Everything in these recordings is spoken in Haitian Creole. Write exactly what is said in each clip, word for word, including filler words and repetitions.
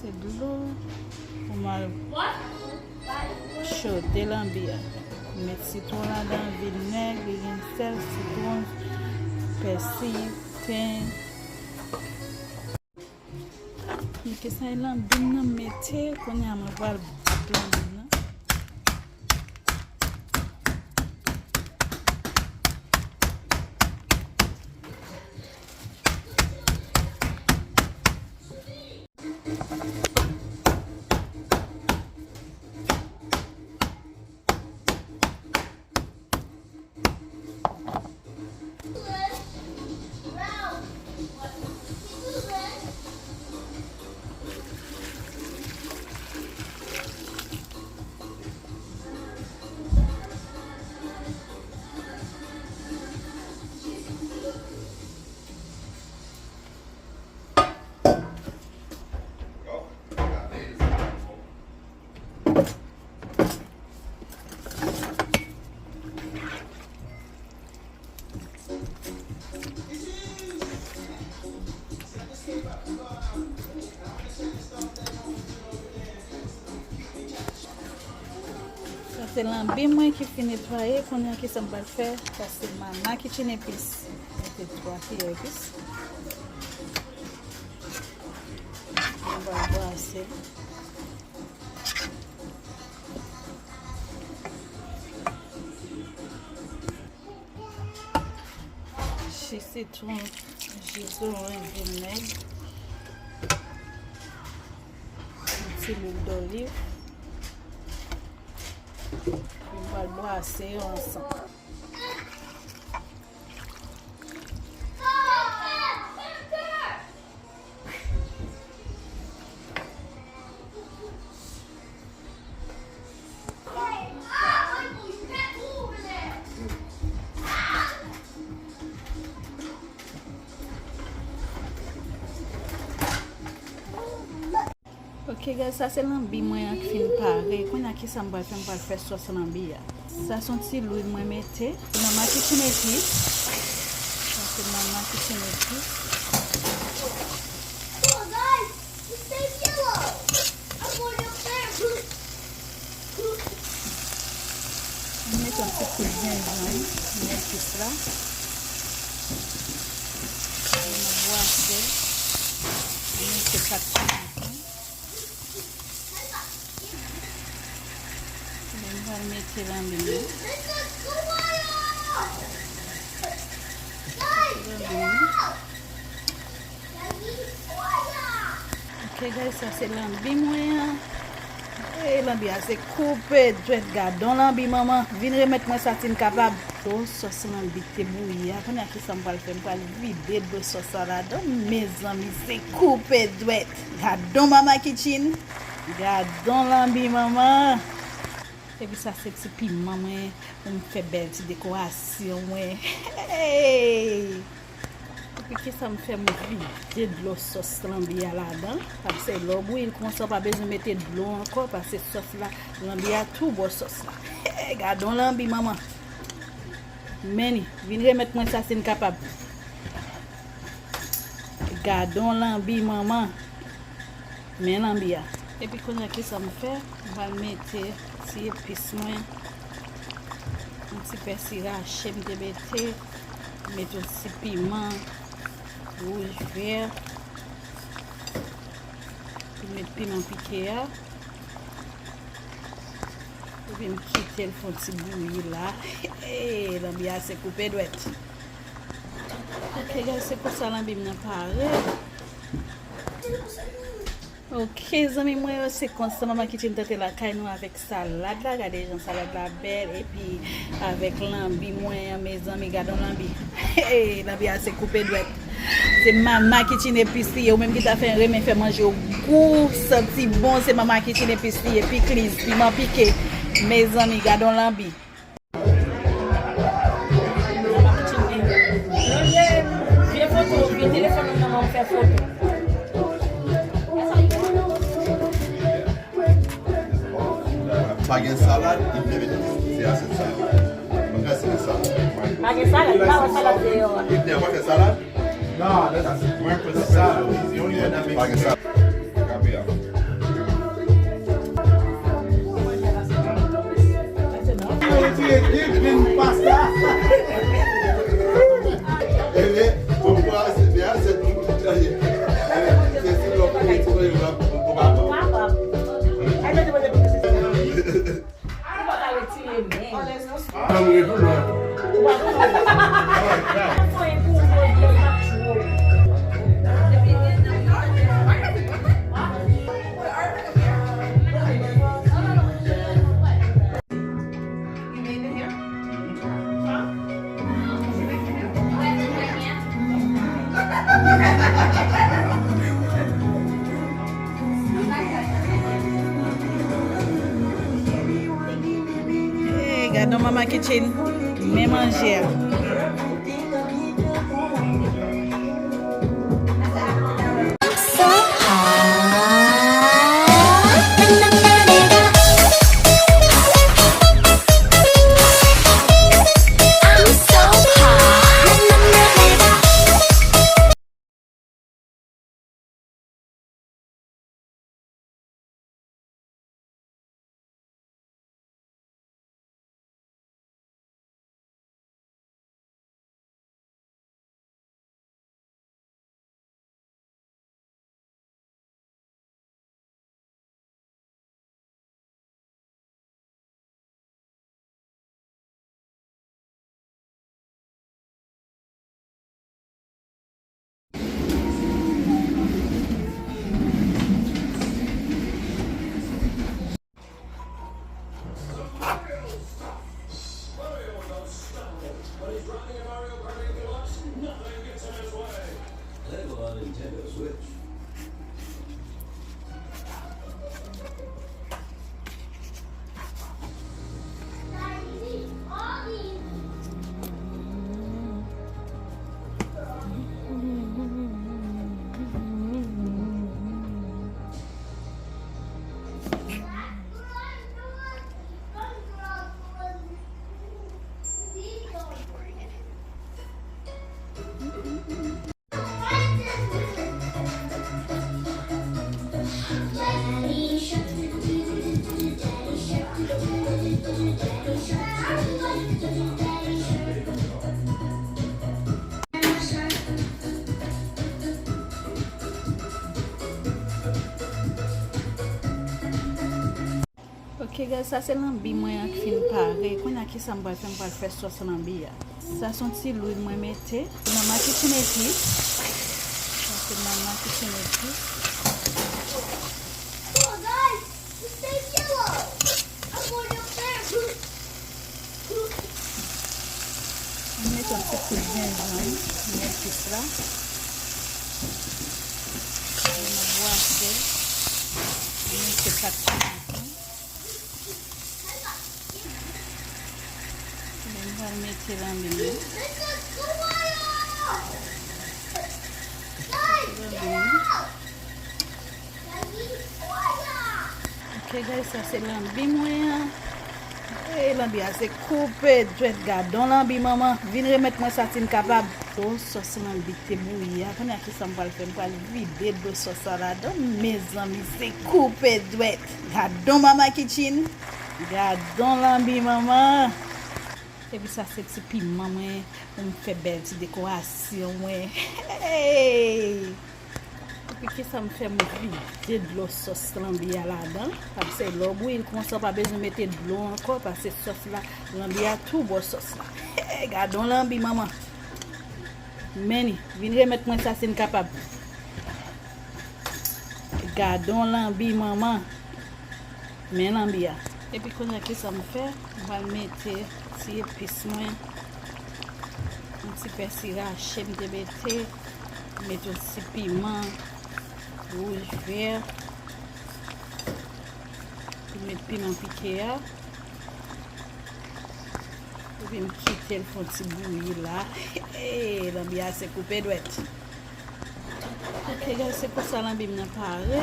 Dlo pou m al chote lanbi a. Met sitwon ladan, vinèg, li gen sèl, sitwon, pèsi, ten. Mete sa e lanbi m nan mete, kounye a mwen pral bat lanbi m nan. Sa se lanbi mwen ki fin netwaye. Kounye a, kisa m pral fè? Sa se Mama Kitchen epis. Mete twa kiyè epis. Mwen pral brase. Ji sitwon, ji zoranj, vinèg, yon ti lwil doliv. Mwen pral brase yo ansanm. Ok, guys, sa se lanbi mwen an ki fin pare. Kounye a, kisa m pral fè? M pral fè sòs lanbi a. Sa se yon ti lwil mwen mete. Mama Kitchen epis. Sa se Mama Kitchen epis. Mwen mete yon ti kout jenjanm nan epis la. Mwen bwase. Mwen mete kat piman. Mwen pral mete lanbi m nan. Ok, guys, sa se lanbi mwen an. E lanbi a se koupe dwèt, gadon lanbi manman. Vin remèt mwen sa si n kapab. Dlo sòs lanbi te bouyi a. Kounye a, kisa m pral fè? M pral vide dlo sòs la ladan. Mezanmi, se koupe dwèt. Gadon Mama Kitchen. Gadon lanbi manman. Epi sa se ti piman mwen pou m fè bèl ti dekorasyon mwen. Hey! Epi kisa m fè? M vide dlo sòs lanbi a ladan. Paske lè w bouyi l konsa, w pa bezwen mete dlo ankò, paske sòs la, lanbi a tou bò sòs la. Hey, gadon lanbi manman. Men li, vin remèt mwen sa si n kapab. Gadon lanbi manman. Men lanbi a. Epi kounye a, kisa m fè? M pral mete ti epis mwen. Yon ti pèsi rache m te mete. Mete yon ti piman wouj vè. Epi met piman pike a. Epi m kite l fè yon ti bouyi la. Hey, lanbi a se koupe dwèt. Ok, guys, se konsa lanbi m nan pare. Ok, zanmi mwen yo, se konsa Mama Kitchen tante lakay nou avèk salad la. Gade jan salad la bèl. Epi avèk lanbi mwen an, mezanmi, gade yon lanbi. Hey, lanbi a se koupe dwèt. Se Mama Kitchen epis li ye. Ou menm ki ta fè renmen fè manje w gou, santi bon, se Mama Kitchen epis li ye. Pikliz, piman pike. Mezanmi, gade yon lanbi. Lonje vye foto, vye telefòn nan manman m fè foto. Pa gen salad, li te mete se asyèt sa. Mwen ka se salad. Pa gen salad, pa wè salad deyò a. Li te pa fè salad? Non, that's mwen fè salad. Pa gen salad. Gabriel. Mama Kitchen, men manje a. Ok, guys, sa se lanbi mwen an ki fin pare. Kounye a, kisa m pral fè? M pral fè sòs lanbi a. Sa se yon ti lwil mwen mete. Se Mama Kitchen epis. Sa se Mama Kitchen epis. Mwen mete yon ti kout jenjanm nan epis la. Mwen bwase. Mwen mete kat piman. Mwen pral mete lanbi yo. Lanbi yo. Ok, guys, sa se lanbi mwen an. E lanbi a se koupe dwèt, gadon lanbi, manman. Vin remèt mwen sa si n kapab. Dlo sòs lanbi te bouyi a. Kounye a, kisa m pral fè? M pral vide dlo sòs la ladan. Mezanmi, se koupe dwèt. Gadon Mama Kitchen. Gadon lanbi, manman. Epi sa se ti piman mwen pou m fè bèl ti dekorasyon mwen. Hey! Epi kisa m fè, m vide dlo sòs lanbi a ladan. Paske lè w bouyi l konsa, w pa bezwen mete dlo ankò, paske sòs la, lanbi a tou bò sòs la. Hey, gadon lanbi, manman. Men li, vin remèt mwen sa si n kapab. Gadon lanbi, manman. Men lanbi a. Epi kounye a, kisa m fè? M pral mete ti epis mwen. Yon ti pèsi rache m te mete. Mete yon ti piman wouj vè. Epi met piman pike a. Epi m kite l fè yon ti bouyi la. Hey, lanbi a se koupe dwèt. Ok, guys, se konsa lanbi m nan pare.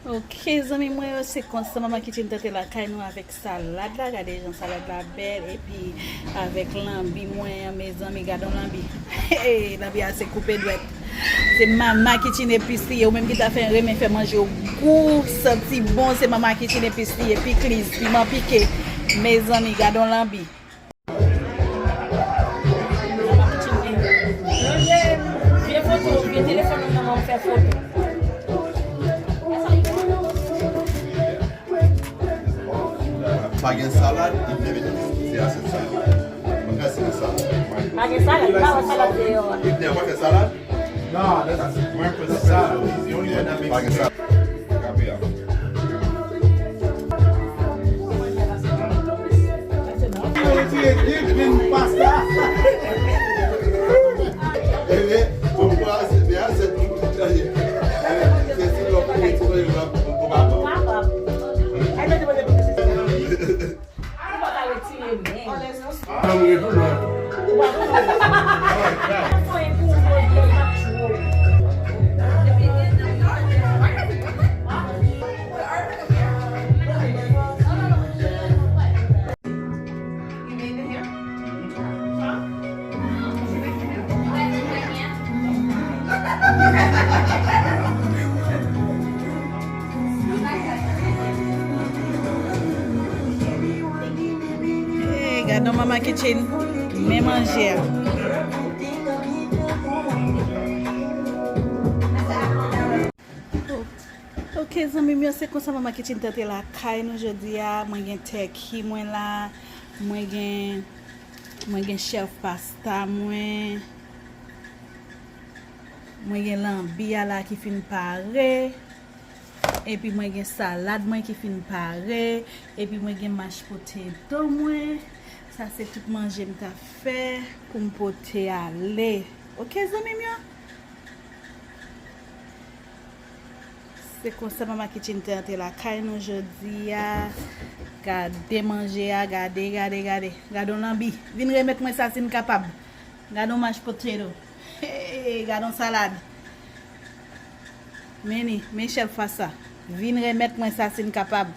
Ok, zanmi mwen yo, se konsa Mama Kitchen tante lakay nou avèk salad la. Gade jan salad la bèl. Epi avèk lanbi mwen an, mezanmi, gadon lanbi. Hey, lanbi a se koupe dwèt. Se Mama Kitchen epis li ye. Ou menm ki ta fè renmen fè manje w gou, santi bon, se Mama Kitchen epis li ye. Pikliz, piman pike. Mezanmi, gadon lanbi. Ranje vye foto, vye telefòn nan nan men w fè foto. Pa gen salad, li te mete se asyèt sa. Mwen ka se salad. Pa gen salad, pa wè salad deyò a. Li te pa fè salad? Non, that's, mwen fè salad. The only one that makes sense. Pa gen salad. Kape a. Yo retire de grenn pasta. Ebe, poukwa se byen, se tout, tout, se si lòt pou retire la pou papa. Papa. Ay, mete, mete, mete, mete. Hey, gade yon Mama Kitchen, men manje a. Ok, zanmi m yo, se konsa Mama Kitchen te antre lakay nou jodi a. Mwen gen tèki mwen la, mwen gen, mwen gen chèf pasta mwen, mwen gen lanbi a la ki fin pare, epi mwen gen salad mwen ki fin pare, epi mwen gen mash potato mwen. Sa se tout manje m ta fè pou m pote ale. Ok, zanmi m yo? Se konsa Mama Kitchen te antre lakay nou jodi a. Gade manje a, gade, gade, gade. Gade yon lanbi. Vin remèt mwen sa si n kapab. Gade yon mash potato. Hey, gade yon salad. Men li, men chèf pasta. Vin remèt mwen sa si n kapab.